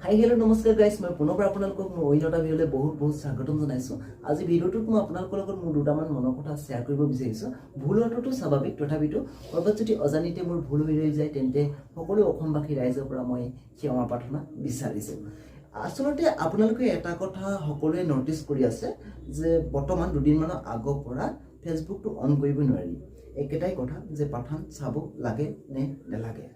হাই, hello', নমস্কাৰ গাইছ। মই পুনৰবাৰ আপোনালোকক মোৰ অন্য এটা ভিডিঅ'লৈ বহুত বহুত স্বাগতম জনাইছোঁ। আজি ভিডিঅ'টোত মই আপোনালোকৰ লগত মোৰ দুটামান মনৰ কথা শ্বেয়াৰ কৰিব বিচাৰিছোঁ। ভুল হোৱাটোতো স্বাভাৱিক, তথাপিতো ক'ৰবাত যদি অজানিতে মোৰ ভুল হৈ ৰৈ যায়, তেন্তে সকলো অসমবাসী ৰাইজৰ পৰা মই ক্ষমা প্ৰাৰ্থনা বিচাৰিছোঁ। আচলতে আপোনালোকে এটা কথা সকলোৱে ন'টিছ কৰি আছে যে বৰ্তমান দুদিনমানৰ আগৰ পৰা ফেচবুকটো অন কৰিব নোৱাৰি। একেটাই কথা যে পাঠান চাব লাগে নে নেলাগে।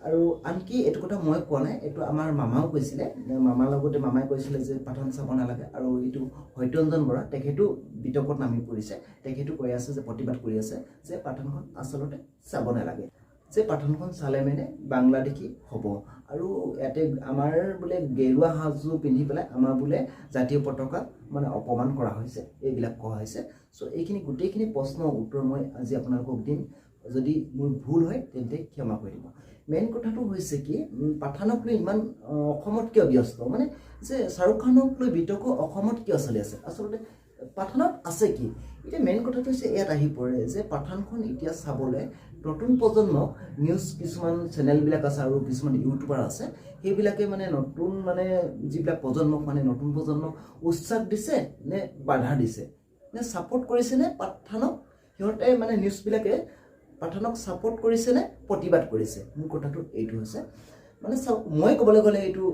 আৰু আনকি এইটো কথা মই কোৱা নাই, এইটো আমাৰ মামাও কৈছিলে। মামাৰ লগতে মামাই কৈছিলে যে পাঠান চাব নালাগে। আৰু এইটো সত্যৰঞ্জন বৰা, তেখেতো বিতৰ্কত নামি পৰিছে। তেখেতো কৈ আছে যে প্ৰতিবাদ কৰি আছে যে পাঠানখন আচলতে চাব নালাগে, যে পাঠানখন চালে মানে বাংলাদেশী হ'ব আৰু ইয়াতে আমাৰ বোলে গেৰুৱা সাজযোৰ পিন্ধি পেলাই আমাৰ বোলে জাতীয় পতাকাক মানে অপমান কৰা হৈছে, এইবিলাক কোৱা হৈছে। চ' এইখিনি গোটেইখিনি প্ৰশ্নৰ উত্তৰ মই আজি আপোনালোকক দিম। যদি মোৰ ভুল হয়, তেন্তে ক্ষমা কৰি দিব। মেইন কথাটো হৈছে কি, পাঠানক লৈ ইমান অসমত কিয় ব্যস্ত, মানে যে শ্বাহৰুখ খানক লৈ বিতৰ্ক অসমত কিয় চলি আছে, আচলতে পাঠানত আছে কি? এতিয়া মেইন কথাটো হৈছে ইয়াত আহি পৰে যে পাঠানখন এতিয়া চাবলৈ নতুন প্ৰজন্মক নিউজ কিছুমান চেনেলবিলাক আছে আৰু কিছুমান ইউটিউবাৰ আছে, সেইবিলাকে মানে নতুন মানে যিবিলাক প্ৰজন্মক, মানে নতুন প্ৰজন্মক উৎসাহ দিছে নে বাধা দিছে নে ছাপৰ্ট কৰিছে নে পাঠানক, সিহঁতে মানে নিউজবিলাকে পাঠানক ছাপৰ্ট কৰিছে নে প্ৰতিবাদ কৰিছে, মোৰ কথাটো এইটো হৈছে। মানে চাওক, মই ক'বলৈ গ'লে এইটো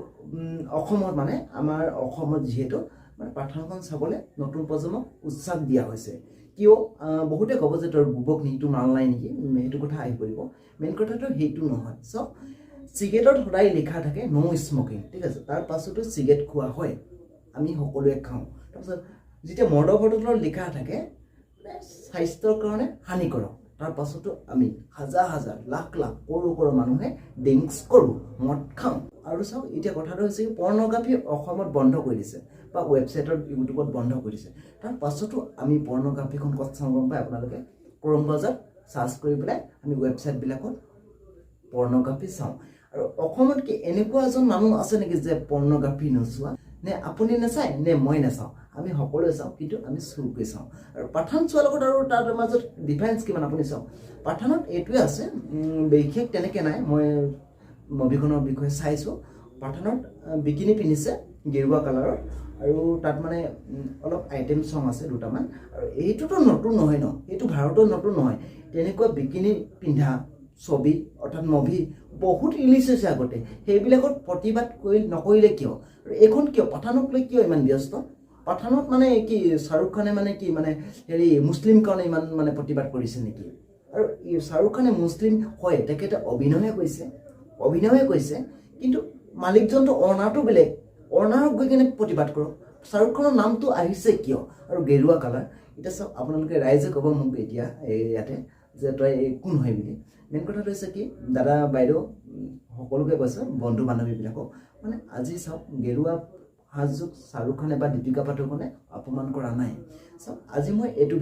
অসমত, মানে আমাৰ অসমত যিহেতু মানে পাঠানখন চাবলৈ নতুন প্ৰজন্মক উৎসাহ দিয়া হৈছে। কিয় বহুতে ক'ব যে তই বুৰ্বক নেকি, তোৰ মাল নাই নেকি, সেইটো কথা আহি পৰিব। মেইন কথাটো সেইটো নহয়। চাওক, চিগাৰেটত সদায় লিখা থাকে ন' স্মকিং, ঠিক আছে? তাৰ পাছতো চিগাৰেট খোৱা হয়, আমি সকলোৱে খাওঁ। তাৰপিছত যেতিয়া মদৰ বটলত লিখা থাকে মানে স্বাস্থ্যৰ কাৰণে হানিকাৰক, তাৰ পাছতো আমি হাজাৰ হাজাৰ, লাখ লাখ, কৰোৰ কৰোৰ মানুহে ড্ৰিংকছ কৰোঁ, মদ খাওঁ। আৰু চাওক, এতিয়া কথাটো হৈছে কি, পৰ্ণগ্ৰাফী অসমত বন্ধ কৰি দিছে বা ৱেবছাইটত, ইউটিউবত বন্ধ কৰি দিছে। তাৰ পাছতো আমি পৰ্ণগ্ৰাফীখন ক'ত চাওঁ গম পায় আপোনালোকে? ক্ৰম বজাৰত চাৰ্চ কৰি পেলাই আমি ৱেবছাইটবিলাকত পৰ্ণগ্ৰাফী চাওঁ। আৰু অসমত কি এনেকুৱা এজন মানুহ আছে নেকি যে পৰ্ণগ্ৰাফী নোচোৱা? নে আপুনি নাচায় নে মই নাচাওঁ? আমি সকলোৱে চাওঁ, কিন্তু আমি চুৰকৈ চাওঁ। আৰু পাঠান চোৱাৰ লগত আৰু তাৰ মাজত ডিফাৰেঞ্চ কিমান আপুনি চাওক। পাঠানত এইটোৱে আছে, বিশেষ তেনেকৈ নাই। মই মুভিখনৰ বিষয়ে চাইছোঁ। পাঠানত বিকিনি পিন্ধিছে গেৰুৱা কালাৰৰ আৰু তাত মানে অলপ আইটেম চং আছে দুটামান। আৰু এইটোতো নতুন নহয় ন, এইটো ভাৰতত নতুন নহয়। তেনেকুৱা বিকিনি পিন্ধা ছবি অৰ্থাৎ মুভি বহুত ৰিলিজ হৈছে আগতে। সেইবিলাকত প্ৰতিবাদ কৰি নকৰিলে কিয়? আৰু এইখন কিয়, পাঠানক লৈ কিয় ইমান ব্যস্ত? পাঠানত মানে কি শ্বাহৰুখ খানে মানে কি মানে হেৰি মুছলিম কাৰণে ইমান মানে প্ৰতিবাদ কৰিছে নেকি? আৰু এই শ্বাহৰুখ খানে মুছলিম হয়, তেখেতে অভিনয়হে কৰিছে, অভিনয়হে কৰিছে। কিন্তু মালিকজনটো অনাৰটো বেলেগ, অনাৰক গৈ কিনে প্ৰতিবাদ কৰক। শ্বাহৰুখ খানৰ নামটো আহিছে কিয় আৰু গেৰুৱা কালাৰ? এতিয়া চাওক, আপোনালোকে ৰাইজে ক'ব মোক এতিয়া এই ইয়াতে যে তই এই কোন হয় বুলি। মেইন কথাটো হৈছে কি, দাদা বাইদেউ, সকলোকে কৈছোঁ, বন্ধু বান্ধৱীবিলাকক, মানে আজি চাওক, গেৰুৱা সাজযোৰ শ্বাহৰুখ খানে বা দীপিকা পাডুকনে অপমান কৰা নাই। চাওক, আজি মই এইটো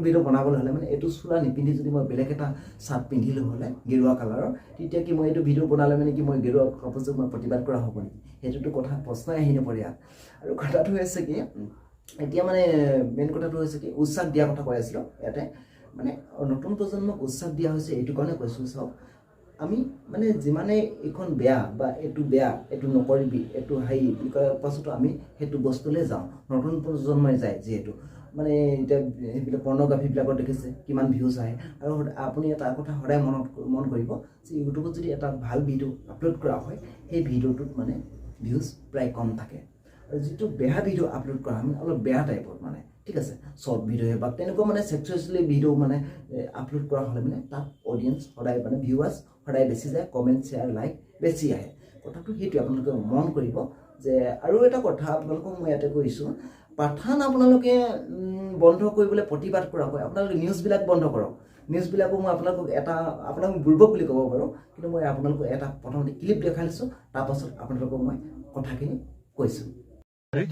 ভিডিঅ' বনাবলৈ হ'লে, মানে এইটো চোলা নিপিন্ধি যদি মই বেলেগ এটা চাৰ্ট পিন্ধিলোঁ হ'লে গেৰুৱা কালাৰৰ, তেতিয়া কি মই এইটো ভিডিঅ' বনালে মানে কি মই গেৰুৱা কাপোৰযোৰ মই প্ৰতিবাদ কৰা হ'ব নেকি? সেইটোতো কথা প্ৰশ্নই আহি নপৰে ইয়াত। আৰু কথাটো হৈছে কি, এতিয়া মানে মেইন কথাটো হৈছে কি, উৎসাহ দিয়া কথা কৈ আছিলোঁ ইয়াতে। মানে নতুন প্ৰজন্মক উৎসাহ দিয়া হৈছে এইটো কাৰণে কৈছোঁ। চাওক, আমি মানে যিমানে এইখন বেয়া বা এইটো বেয়া, এইটো নকৰিবি, এইটো হেৰি বুলি কোৱাৰ পাছতো আমি সেইটো বস্তুলৈ যাওঁ, নতুন প্ৰজন্মই যায়। যিহেতু মানে এতিয়া সেইবিলাক পৰ্ণগ্ৰাফীবিলাকত দেখিছে কিমান ভিউজ আহে। আৰু আপুনি এটা কথা সদায় মন কৰিব যে ইউটিউবত যদি এটা ভাল ভিডিঅ' আপলোড কৰা হয়, সেই ভিডিঅ'টোত মানে ভিউজ প্ৰায় কম থাকে। আৰু যিটো বেয়া ভিডিঅ' আপলোড কৰা হয়, মানে অলপ বেয়া টাইপৰ মানে, ঠিক আছে, শ্বৰ্ট ভিডিঅ' বা তেনেকুৱা মানে ছেক্সুৱেলি ভিডিঅ' মানে আপলোড কৰা হ'লে মানে তাত অডিয়েঞ্চ সদায়, মানে ভিউৱাৰ্ছ সদায় বেছি যায়, কমেণ্ট, শ্বেয়াৰ, লাইক বেছি আহে। কথাটো সেইটোৱে, আপোনালোকে মন কৰিব যে। আৰু এটা কথা আপোনালোকক মই ইয়াতে কৈছোঁ, পাঠান আপোনালোকে বন্ধ কৰিবলৈ প্ৰতিবাদ কৰাকৈ আপোনালোকে নিউজবিলাক বন্ধ কৰক। নিউজবিলাকো মই আপোনালোকক এটা, আপোনাক বুৰ্বক বুলি ক'ব পাৰোঁ, কিন্তু মই আপোনালোকক এটা প্ৰথমতে ক্লিপ দেখাই লৈছোঁ, তাৰপাছত আপোনালোকক মই কথাখিনি কৈছোঁ।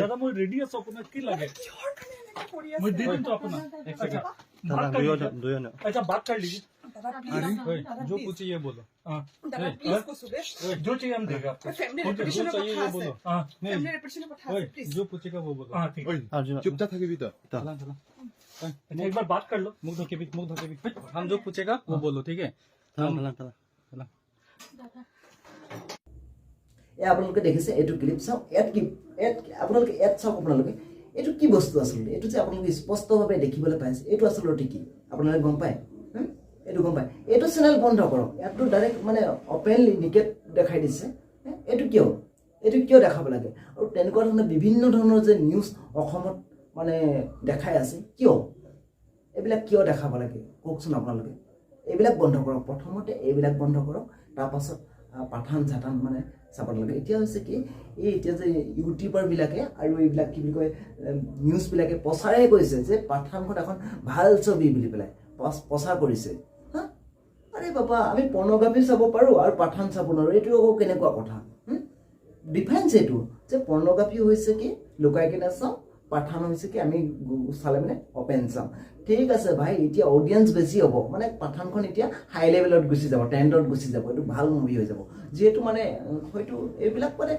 দাদা, মই ৰেডি আছো, আপোনাক কি লাগে? কিহৰ কাৰণে এনেকুৱা কৰি মই আছে? দি দিম তো আপোনাক। एक सेकंड। दादा, बात कर दुयो लीजिए। दुयो न। अच्छा, बात कर लीजिए। दादा, प्लीज। ओए, दादा, जो प्लीज। कुछ चाहिए बोलो। हाँ। दादा, नहीं, प्लीज हाँ? কৈছো বে। जो चाहिए हम देगा आपको। ফেমিলি जो ৰেপুটেশ্যনৰ चाहिए কথা वो আছে। बोलो। हाँ, नहीं। ফেমিলি ৰেপুটেশ্যনৰ কথা ओए, আছে, প্লিজ। जो पूछेगा वो बोलो। हाँ, ठीक। ओए, अर्जुन। चुपचाप থাকিবি তই। चला चला। अच्छा, एक बार बात कर लो। मुख धोके भी, मुख धोके भी। हम जो पूछेगा वो बोलो, ठीक है? चला चला चला। चला। এয়া আপোনালোকে দেখিছে এইটো ক্লিপ চাওক। ইয়াত কি, ইয়াত আপোনালোকে ইয়াত চাওক, আপোনালোকে এইটো কি বস্তু আচলতে? এইটো যে আপোনালোকে স্পষ্টভাৱে দেখিবলৈ পাইছে, এইটো আচলতে কি আপোনালোকে গম পায়? এইটো গম পায়? এইটো চেনেল বন্ধ কৰক। ইয়াততো ডাইৰেক্ট মানে অপেনলি নিকেট দেখাই দিছে। এইটো কিয়, এইটো কিয় দেখাব লাগে? আৰু তেনেকুৱা ধৰণৰ বিভিন্ন ধৰণৰ যে নিউজ অসমত মানে দেখাই আছে, কিয় এইবিলাক কিয় দেখাব লাগে কওকচোন আপোনালোকে? এইবিলাক বন্ধ কৰক প্ৰথমতে, এইবিলাক বন্ধ কৰক, তাৰপাছত পাঠান চাঠান মানে চাব নালাগে। এতিয়া হৈছে কি, এই এতিয়া যে ইউটিউবাৰবিলাকে আৰু এইবিলাক কি বুলি কয়, নিউজবিলাকে প্ৰচাৰেই কৰিছে যে পাঠানখন এখন ভাল ছবি বুলি পেলাই প্ৰচাৰ কৰিছে। হা, আৰে বাবা, আমি পৰ্ণগ্ৰাফী চাব পাৰোঁ আৰু পাঠান চাব নোৱাৰোঁ, এইটো আকৌ কেনেকুৱা কথা? ডিফাৰেঞ্চ এইটো যে পৰ্ণগ্ৰাফী হৈছে কি লুকাই কিনে চাওঁ, পাঠান হৈছে কি আমি চালে মানে অপেন চাওঁ। ঠিক আছে ভাই, এতিয়া অডিয়েঞ্চ বেছি হ'ব, মানে পাঠানখন এতিয়া হাই লেভেলত গুচি যাব, ট্ৰেণ্ডত গুচি যাব, এইটো ভাল মুভি হৈ যাব। যিহেতু মানে হয়তো এইবিলাক মানে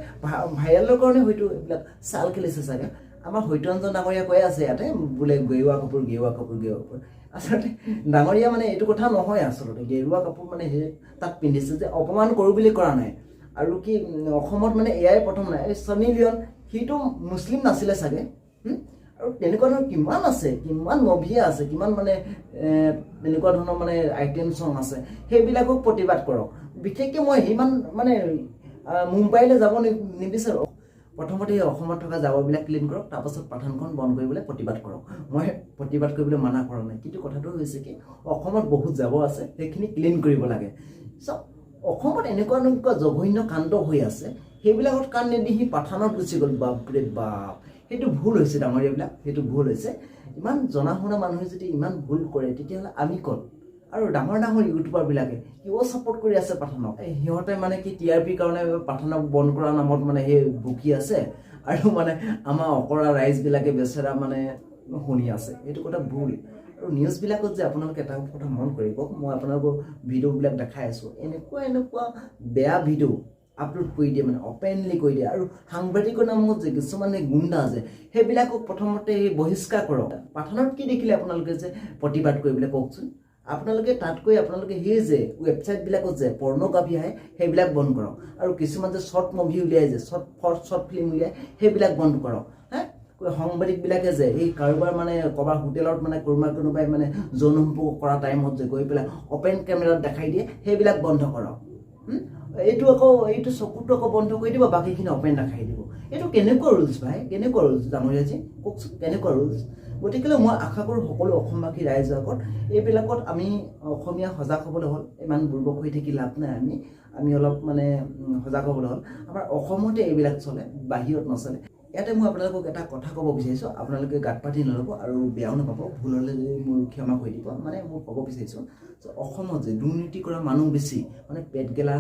ভাইৰেলৰ কাৰণে হয়তো এইবিলাক চাল খেলিছে চাগে। আমাৰ সত্যৰঞ্জন ডাঙৰীয়া কৈ আছে ইয়াতে বোলে গেৰুৱা কাপোৰ, গেৰুৱা কাপোৰ, গেৰুৱা কাপোৰ। আচলতে ডাঙৰীয়া মানে এইটো কথা নহয়, আচলতে গেৰুৱা কাপোৰ মানে সেই তাত পিন্ধিছে যে অপমান কৰোঁ বুলি কৰা নাই। আৰু কি অসমত মানে এয়াই প্ৰথম নাই, এই চনী লিঅন সিটো মুছলিম নাছিলে চাগে। আৰু তেনেকুৱা ধৰণৰ কিমান আছে, কিমান মভিয়া আছে, কিমান মানে তেনেকুৱা ধৰণৰ মানে আইটেম চং আছে, সেইবিলাকক প্ৰতিবাদ কৰক। বিশেষকৈ মই সিমান মানে মুম্বাইলৈ যাব নিবিচাৰোঁ। প্ৰথমতে এই অসমত থকা জাবৰবিলাক ক্লিন কৰক, তাৰপাছত পাঠানখন বন্ধ কৰিবলৈ প্ৰতিবাদ কৰক। মই প্ৰতিবাদ কৰিবলৈ মানা কৰা নাই, কিন্তু কথাটো হৈছে কি অসমত বহুত জাবৰ আছে, সেইখিনি ক্লিন কৰিব লাগে। অসমত এনেকুৱা এনেকুৱা জঘন্য কাণ্ড হৈ আছে, সেইবিলাকত কাণ নিদি সি পাঠানত গুচি গ'ল। বাপৰে বাপ, সেইটো ভুল হৈছে ডাঙৰীয়াবিলাক, সেইটো ভুল হৈছে। ইমান জনা শুনা মানুহে যদি ইমান ভুল কৰে, তেতিয়াহ'লে আমি ক'ত? আৰু ডাঙৰ ডাঙৰ ইউটিউবাৰবিলাকে কিয় ছাপৰ্ট কৰি আছে পাঠানক? এই সিহঁতে মানে কি টি আৰ পিৰ কাৰণে পাঠানক বন্ধ কৰা নামত মানে সেই ভুকি আছে, আৰু মানে আমাৰ অকৰা ৰাইজবিলাকে বেচেৰা মানে শুনি আছে। সেইটো কথা ভুল। আৰু নিউজবিলাকত যে আপোনালোকে এটা কথা মন কৰিব, মই আপোনালোকৰ ভিডিঅ'বিলাক দেখাই আছোঁ, এনেকুৱা এনেকুৱা বেয়া ভিডিঅ' আপলোড কৰি দিয়ে, মানে অপেনলি কৰি দিয়ে। আৰু সাংবাদিকৰ নামত যে কিছুমান গুণ্ডা আছে, সেইবিলাকক প্ৰথমতে সেই বহিষ্কাৰ কৰক। পাঠানত কি দেখিলে আপোনালোকে যে প্ৰতিবাদ কৰিবলৈ কওকচোন? আপোনালোকে তাতকৈ আপোনালোকে সেই যে ৱেবছাইটবিলাকত যে পৰ্ণগ্ৰাফী আহে, সেইবিলাক বন্ধ কৰক। আৰু কিছুমান যে শ্বৰ্ট মুভি উলিয়াই, যে শ্বৰ্ট ফিল্ম উলিয়াই, সেইবিলাক বন্ধ কৰক। হে সাংবাদিকবিলাকে যে এই কাৰোবাৰ মানে ক'ৰবাৰ হোটেলত মানে কোনোবা কোনোবাই মানে যৌন সম্পৰ্ক কৰা টাইমত যে গৈ পেলাই অপেন কেমেৰাত দেখাই দিয়ে, সেইবিলাক বন্ধ কৰক। এইটো আকৌ এইটো চকুটো আকৌ বন্ধ কৰি দিব, বাকীখিনি অপেন দেখাই দিব। এইটো কেনেকুৱা ৰুলছ ভাই, কেনেকুৱা ৰুলছ ডাঙৰীয়াজী কওকচোন, কেনেকুৱা ৰুলছ? গতিকেলৈ মই আশা কৰোঁ সকলো অসমবাসী ৰাইজৰ আগত এইবিলাকত আমি অসমীয়া সজাগ হ'বলৈ হ'ল। ইমান বুৰ্বক হৈ থাকি লাভ নাই, আমি অলপ মানে সজাগ হ'বলৈ হ'ল। আমাৰ অসমতে এইবিলাক চলে, বাহিৰত নচলে। ইয়াতে মই আপোনালোকক এটা কথা ক'ব বিচাৰিছোঁ, আপোনালোকে গাত পাতি নল'ব আৰু বেয়াও নাপাব, ভুল হ'লে যদি মোৰ ক্ষমা কৰি দিব। মানে মই ক'ব বিচাৰিছোঁ যে অসমত যে দুৰ্নীতি কৰা মানুহ বেছি, মানে পেট গেলা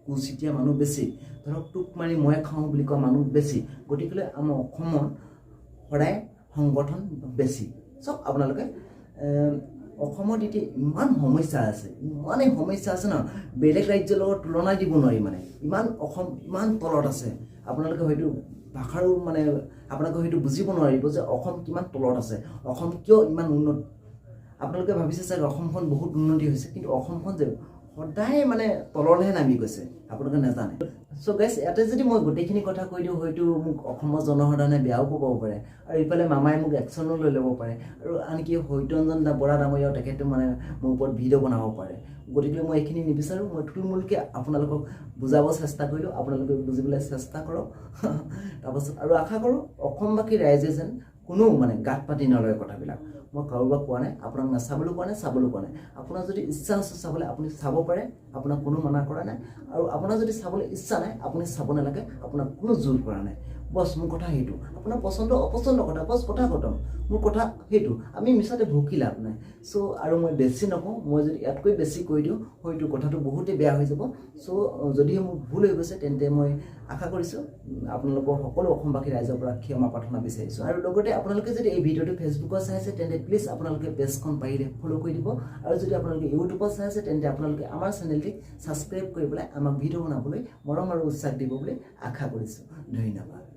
কুচিতীয়া মানুহ বেছি, ধৰক টোপ মাৰি মই খাওঁ বুলি কোৱা মানুহ বেছি। গতিকেলৈ আমাৰ অসমত সদায় সংগঠন বেছি। চাওক আপোনালোকে, অসমত এতিয়া ইমান সমস্যা আছে, ইমানেই সমস্যা আছে ন, বেলেগ ৰাজ্যৰ লগত তুলনা দিব নোৱাৰি, মানে ইমান অসম ইমান তলত আছে। আপোনালোকে হয়তো ভাষাৰো মানে আপোনালোকে হয়তো বুজিব নোৱাৰিব যে অসম কিমান তলত আছে, অসম কিয় ইমান উন্নত। আপোনালোকে ভাবিছে চাগে অসমখন বহুত উন্নতি হৈছে, কিন্তু অসমখন যে সদায় মানে তললৈহে নামি গৈছে, আপোনালোকে নাজানে। চ' গাইছ, ইয়াতে যদি মই গোটেইখিনি কথা কৈ দিওঁ, হয়তো মোক অসমৰ জনসাধাৰণে বেয়াও পাব পাৰে, আৰু ইফালে মামাই মোক একশ্যনো লৈ ল'ব পাৰে, আৰু আনকি সত্যৰঞ্জন বৰা ডাঙৰীয়াও তেখেতো মানে মোৰ ওপৰত ভিডিঅ' বনাব পাৰে। গতিকে মই এইখিনি নিবিচাৰোঁ। মই থুলমূলকৈ আপোনালোকক বুজাব চেষ্টা কৰিলোঁ, আপোনালোকে বুজিবলৈ চেষ্টা কৰক। তাৰপাছত আৰু আশা কৰোঁ অসমবাসী ৰাইজে যেন কোনো মানে গাত পাতি নলয় কথাবিলাক। মই কাৰোবাক কোৱা নাই, আপোনাক নাচাবলৈ কোৱা নাই, চাবলৈ কোৱা নাই। আপোনাৰ যদি ইচ্ছা আছে চাবলৈ, আপুনি চাব পাৰে, আপোনাক কোনো মানা কৰা নাই। আৰু আপোনাৰ যদি চাবলৈ ইচ্ছা নাই, আপুনি চাব নালাগে, আপোনাক কোনো জোৰ কৰা নাই। বছ, মোৰ কথা সেইটো। আপোনাৰ পচন্দ অপচন্দ কথা, বছ কথা খতম। মোৰ কথা সেইটো। আমি মিছাতে ভুকি লাভ নাই। চ' আৰু মই বেছি নকওঁ, মই যদি ইয়াতকৈ বেছি কৈ দিওঁ, হয়তো কথাটো বহুতেই বেয়া হৈ যাব। চ' যদিহে মোৰ ভুল হৈ গৈছে, তেন্তে মই আশা কৰিছোঁ আপোনালোকৰ সকলো অসমবাসী ৰাইজৰ পৰা ক্ষমা প্ৰাৰ্থনা বিচাৰিছোঁ। আৰু লগতে আপোনালোকে যদি এই ভিডিঅ'টো ফেচবুকত চাই আছে, তেন্তে প্লিজ আপোনালোকে পেজখন পাৰিলে ফ'ল' কৰি দিব। আৰু যদি আপোনালোকে ইউটিউবত চাই আছে, তেন্তে আপোনালোকে আমাৰ চেনেলটিক ছাবস্ক্ৰাইব কৰি পেলাই আমাক ভিডিঅ' বনাবলৈ মৰম আৰু উৎসাহ দিব বুলি আশা কৰিছোঁ। ধন্যবাদ।